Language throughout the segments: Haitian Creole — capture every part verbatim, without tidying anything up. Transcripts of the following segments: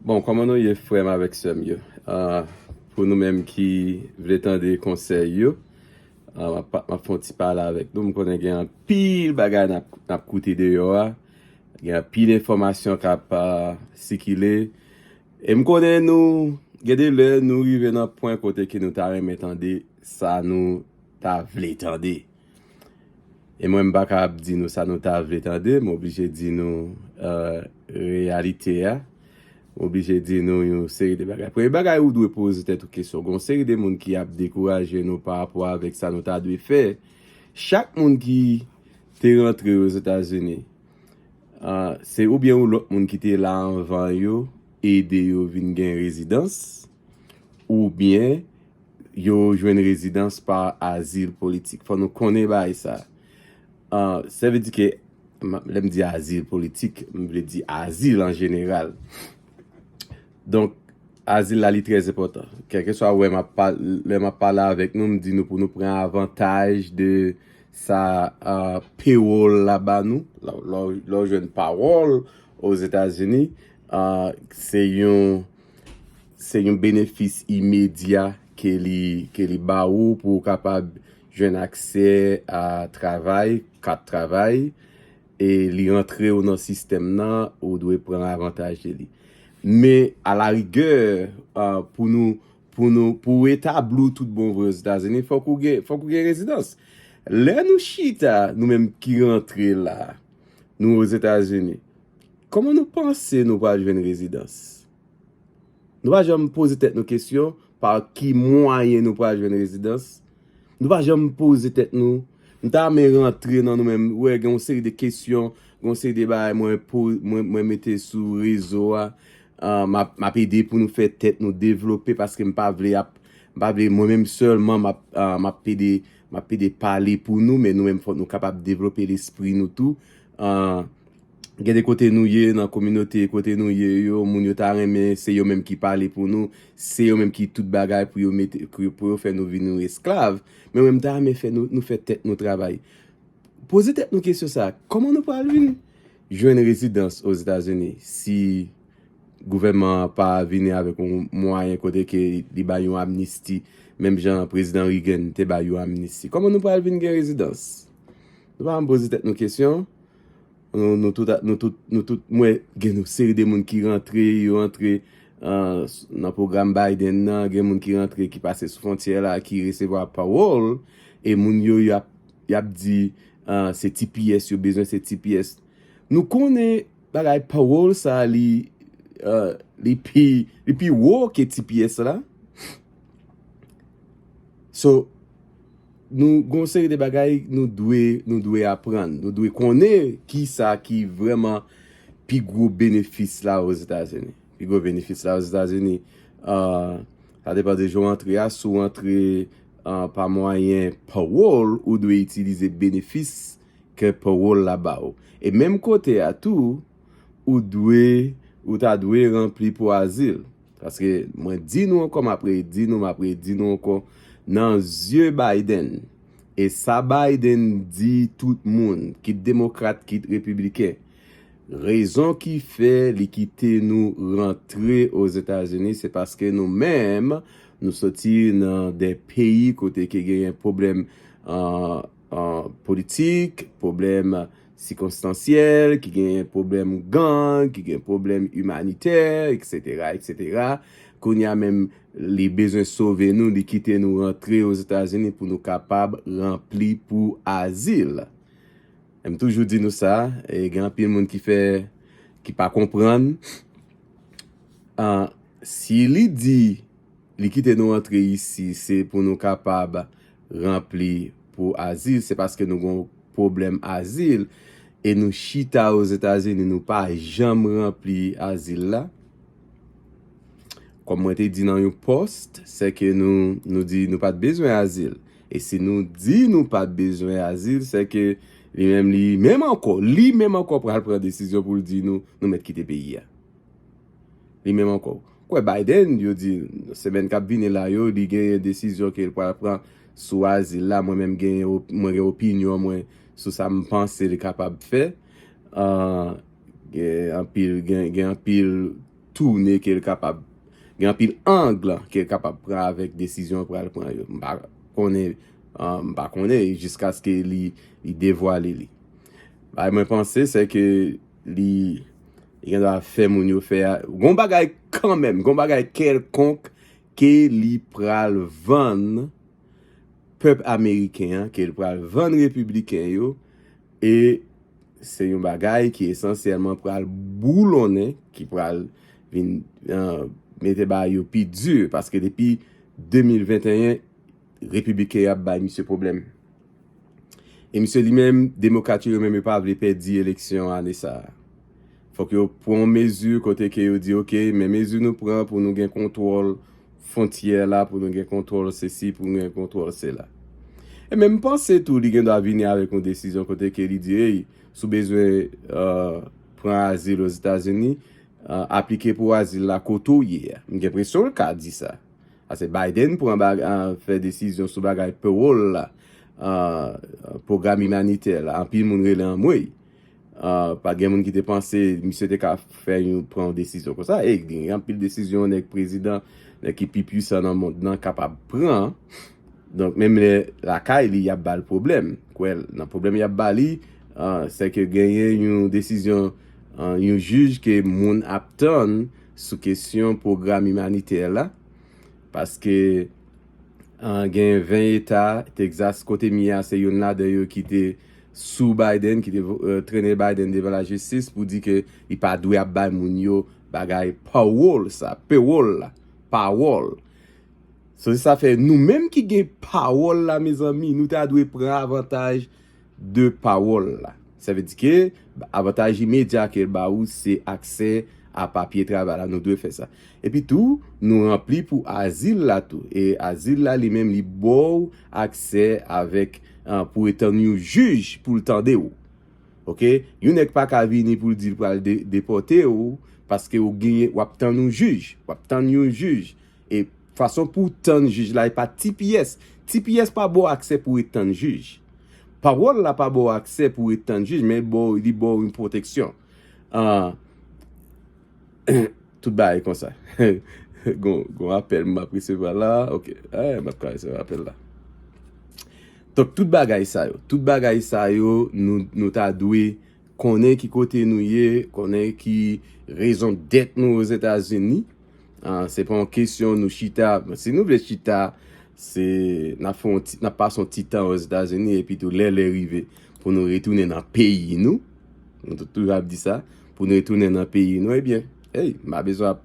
Bon, kòman nou ye, frè m avèk sè m yo? Ah, pou nou menm ki vle tande konsèy yo, ah, m ap, m ap fè yon ti pale avèk nou. M konnen gen anpil bagay n ap, n ap koute deyò a. Gen anpil enfòmasyon k ap, ah, sikile. E m konnen nou, gen de lè, nou rive nan pwen kote ke nou ta renmen tande sa nou ta vle tande. E mwen, m pa ka ap di nou sa nou ta vle tande, m oblije di nou, euh, reyalite a. M oblije di nou yon seri de bagay. Premye bagay, ou dwe poze tèt ou kesyon. Gen yon seri de moun ki ap dekouraje nou pa rapò avèk sa nou ta dwe fè. Chak moun ki te rantre Ozetazini, ah, se oubyen yon lòt moun ki te la anvan yo ede yo vin gen rezidans, oubyen yo jwenn rezidans pa azil politik. Fò nou konnen bagay sa. Ah, sa vle di ke, m- lè m di azil politik, m vle di azil an jeneral. Donk, azil la, li trè enpòtan. Kèlkeswa wè m ap pa- lè m ap pale avèk nou, m di nou pou nou pran avantaj de sa, ah, payroll la ba nou. Lè, lè, lè w jwenn payroll Ozetazini, ah, se yon, se yon benefis imedya ke li, ke li ba ou pou w kapab jwenn aksè a travay, kat travay, e li rantre w nan sistèm nan, ou dwe pran avantaj de li. Men, alarigè, ah, pou nou, pou nou, pou w etabli w tout bon vre Ozetazini, fòk ou gen, fòk ou gen rezidans. Lè nou chita, nou menm ki rantre la, nou Ozetazini, kòman nou panse nou pral jwenn rezidans? Nou pa janm poze tèt nou kesyon, pa ki mwayen nou pral jwenn rezidans? Nou pa janm poze tèt nou. M ta renmen rantre nan nou menm. Ou wè, gen yon seri de kesyon, gen yon seri de bagay mwen po- mwen, mwen mete sou rezo a. Ah, m ap, m ap ede pou nou fè tèt nou devlope paske m pa vle ap, m pa vle mwen menm sèlman m ap, ah, m ap ede, m ap ede pale pou nou, men nou menm fòk nou kapab devlope lespri nou tou. Ah, gen de kote nou ye, nan kominote kote nou ye yo, moun yo ta renmen se yo menm ki pale pou nou, se yo menm ki tout bagay pou yo mete, pou yo, pou yo fè nou vin yon esklav. Men mwen, m ta renmen fè nou, nou fè tèt nou travay. Poze tèt nou kesyon sa, kòman nou pral vin jwenn rezidans Ozetazini si gouvènman an pa vini avèk yon mwayen kote ke li bay yon amnisti, menm jan prezidan Reagan te bay yon amnisti? Kòman nou pral vin gen rezidans? Nou pa janm poze tèt nou kesyon. Nou, nou tout, nou tout, nou tout, mwen, gen yon seri de moun ki rantre, yo rantre, ah, s- nan pwogram Biden nan, gen moun ki rantre, ki pase sou fwontyè la, ki resevwa pawòl, e moun yo, y ap, y ap di, ah, se T P S, yo bezwen se T P S. Nou konnen bagay pawòl sa, li, ah, li pi, li pi wo ke T P S la. So, nou gon seri de bagay nou dwe, nou dwe aprann. Nou dwe konnen ki sa ki vrèman pi gwo benefis la Ozetazini. Pi gwo benefis la Ozetazini, ah, sa depann de jan w antre a. Si w antre, ah, pa mwayen pawòl, ou dwe itilize benefis ke pawòl la ba w. E menm kote a tou, ou dwe, ou ta dwe ranpli pou azil. Paske mwen di nou ankò, m ap redi nou, m ap redi nou ankò, nan zye Biden, e sa Biden di tout moun, kit demokrat, kit repibliken, rezon ki fè li kite nou rantre Ozetazini, se paske nou menm, nou soti nan de peyi kote ke genyen pwoblèm, ah, ah, politik, pwoblèm sikonstansyèl, ki gen pwoblèm gang, ki gen pwoblèm imanitè, etsetera, etsetera. Kounye a menm, li bezwen sove nou, li kite nou rantre Ozetazini pou nou kapab ranpli pou azil. E m toujou di nou sa, e gen anpil moun ki fè, ki pa konprann. Ah, si li di li kite nou antre isi, se pou nou kapab ranpli pou azil, se paske nou gon pwoblèm azil, e nou chita Ozetazini, nou pa janm ranpli azil la. Kòm mwen te di nan yon post, se ke nou, nou di nou pa t bezwen azil. E si nou di nou pa t bezwen azil, se ke li menm, li menm ankò, li menm ankò pral pran desizyon pou l di nou, nou mèt kite peyi a. Li menm ankò. Kwè Biden, yo di, semèn k ap vini la yo, li gen desizyon ke l pral pran sou azil la. Mwen menm gen, op- mwen gen opinyon mwen sou sa m panse li kapab fè. Ah, gen anpil, gen, gen anpil tounen ke l kapab gen anpil ang ke l kapab pran avèk desizyon l pral pran yo. M pa konnen, ah, m pa konnen jiskaske li, li devwale li. Bagay mwen panse, se ke li, li gen dwa fè moun yo fè a, gon bagay kanmenm, gon bagay kèlkonk ke li pral vann pèp ameriken an, ke l pral vann repibliken yo, e se yon bagay ki esansyèlman pral boulonnen, ki pral vin, ah, mete bagay yo pi di, paske depi de mil venteyen, repibliken yo ap bay misye pwoblèm. E misye li menm, demokrat yo, yo menm, yo pa vle pèdi eleksyon ane sa a. Fòk yo pran yon mezi kote ke yo di, oke, men mezi nou pran pou nou gen kontwòl fwontyè la, pou nou gen kontwòl sesi, pou nou gen kontwòl sela. E menm panse tou, li gen dwa vini avèk yon desizyon kote ke li di, ey, si w bezwen, euh, pran azil Ozetazini, euh, aplike pou azil la kote w ye a. M gen enpresyon l ka di sa. Paske Biden pran bag-, ah, fè desizyon sou bagay parole la, ah, pwogram imanitè la. Anpil moun rele anmwey. Ah, pa gen moun ki te panse misye te ka fè yon, pran yon desizyon konsa. E gen anpil desizyon nèg prezidan, nèg ki pi pwisan nan mond nan kapab pran. Donk, menm lè lakay li, y ap ba l pwoblèm. Kwè l, nan pwoblèm y ap ba li, ah, se ke genyen yon desizyon, ah, yon jij ke moun ap tann sou kesyon pwogram imanitè la. Paske, ah, gen ven eta, Texas, kote m ye a, se youn ladan yo ki te sou Biden, ki te, euh, trennen Biden devan lajistis pou di ke li pa dwe ap bay moun yo bagay parole sa, parole la, parole. So, se sa fè nou menm ki gen parole la, mezanmi, nou ta dwe pran avantaj de parole la. Sa vle di ke avantaj imedya ke l ba ou, se aksè a papye travay la. Nou dwe fè sa. Epi tou, nou ranpli pou azil la tou. E azil la, li menm, li ba w aksè avèk, ah, pou etann yon jij pou l tande w. Oke? Yon nèg pa ka vini pou l di l pral de-, depòte w, paske w genyen, w ap tann yon jij. W ap tann yon jij. E fason pou w tann jij la, e pa T P S. T P S pa ba w aksè pou w etann jij. Parole la pa ba w aksè pou w etann jij, men li ba w, li ba w yon pwoteksyon. Ah, tout bagay konsa. Gon, gon apèl m ap resevwa la. Oke. Eh, m ap ka resevwa apèl la. Donk, tout bagay sa yo, tout bagay sa yo, nou, nou ta dwe konnen ki kote nou ye, konnen ki rezon dèt nou Ozetazini. Ah, se pa yon kesyon nou chita. Si nou vle chita, se, n ap fè yon ti, n ap pase yon ti tan Ozetazini, epi tou lè lè rive pou nou retounen nan peyi nou. Nou tou-, toujou ap di sa, pou nou retounen nan peyi nou, ebyen, hey, m pa bezwen ap,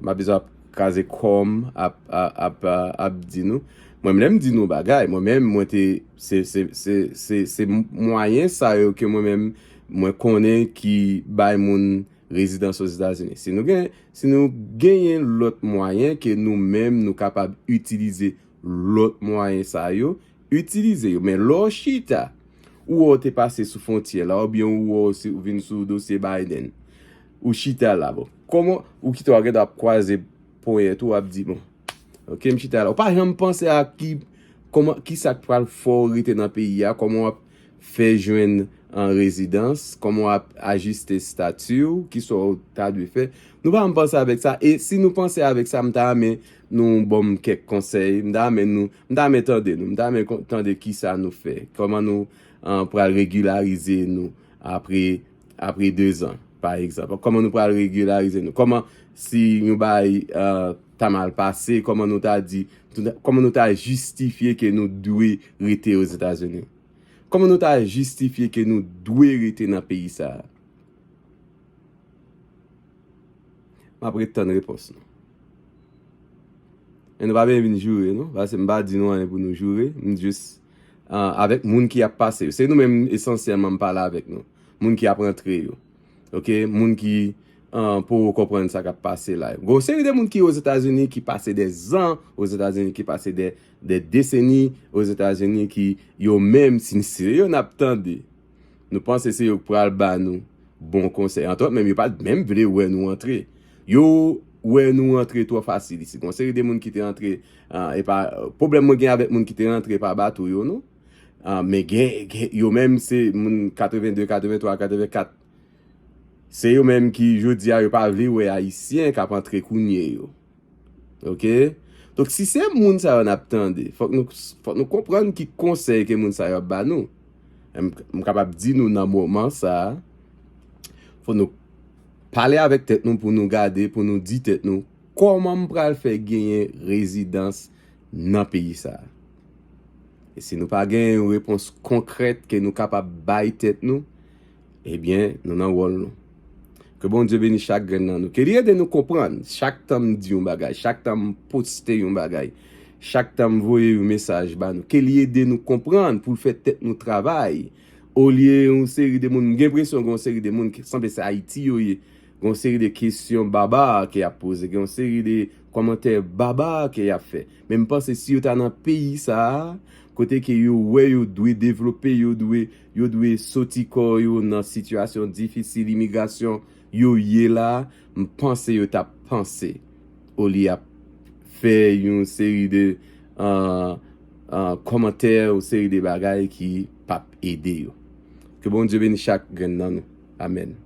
m pa bezwen ap kraze kò m ap, ap, ap, ap di nou. Mwen, lè m di nou bagay, mwen menm, mwen te, se, se, se, se, se mwayen sa yo ke mwen menm, mwen konnen ki bay moun rezidans Ozetazini. Si nou gen, si nou genyen lòt mwayen ke nou menm nou kapab itilize lòt mwayen sa yo, itilize yo. Men lè w chita, ou wè w te pase sou fwontyè la, oubyen ou wè w si, ou vin sou dosye Biden, ou chita la, bon. Kòman, ou kite w ap gade, w ap kwaze ponyèt ou, w ap di, bon, oke, m chita la. Ou pa janm panse a ki, kòman, ki sa k pral fè w rete nan peyi a, kòman w ap fè jwenn an rezidans, kòman w ap ajiste estati w, ki sa w ta dwe fè. Nou pa janm panse avèk sa, e si nou panse avèk sa, m ta renmen nou ban m kèk konsèy, m ta renmen nou, m ta renmen tande nou, m ta renmen kon-, tande ki sa nou fè, kòman nou, ah, pral regilarize nou apre, apre dezan, pa egzanp. Kòman nou pral regilarize nou? Kòman si yon bagay, ah, ta mal pase, kòman nou ta di, kòman nou ta jistifye ke nou dwe rete Ozetazini? Kòman nou ta jistifye ke nou dwe rete nan peyi sa a? M ap ret tann repons nou. E nou pa bezwen vin joure, non. Paske m pa di nou anyen pou nou joure. M jis, ah, avèk moun ki ap pase yo. Se nou menm esansyèlman m pale avèk nou. Moun ki ap rantre yo. Oke? Moun ki, ah, poko konprann sa k ap pase la. Gon seri de moun ki Ozetazini, ki pase de zan Ozetazini, ki pase de, de deseni Ozetazini, ki yo menm, si, si yo n ap tande, nou panse se yo k pral ba nou bon konsèy. Antwòt, menm yo pa t menm vle wè nou antre. Yo wè nou antre twò fasil isit. Gon seri de moun ki te antre, ah, e pa, pwoblèm mwen gen avèk moun ki te antre pa bato yo, non. Ah, men gen, gen, yo menm se moun katreven de, katreven twa, katreven kat. Se yo menm ki, jodi a, yo pa vle wè Ayisyen k ap antre kounye yo. Oke? Donk, si se moun sa yo n ap tande, fòk nou, fòk nou konprann ki konsèy ke moun sa yo ap ba nou. M, m kapab di nou nan moman sa a, fòk nou pale avèk tèt nou pou nou gade, pou nou di tèt nou, kòman m pral fè genyen rezidans nan peyi sa a? E si nou pa gen yon repons konkrèt ke nou kapab bay tèt nou, ebyen, nou nan wòl nou. Ke Bondye beni chak grenn nan nou. Ke li ede nou konprann. Chak tan m di yon bagay, chak tan m poste yon bagay, chak tan m voye yon mesaj ba nou, ke li ede nou konprann pou l fè tèt nou travay. Olye yon seri de moun, m gen enpresyon gen yon seri de moun ki sanble se Ayiti yo ye. Gen yon seri de kesyon baba ke y ap poze, gen yon seri de kòmantè baba ke y ap fè. Men m panse si yo ta nan peyi sa a, kote ke yo wè yo dwe devlope, yo dwe, yo dwe soti kò yo nan sitiyasyon difisil, imigrasyon yo ye la, m panse yo t ap panse olye ap fè yon seri de, ah, ah, kòmantè, yon seri de bagay ki p ap ede yo. Ke Bondye beni chak grenn nan nou. Amèn.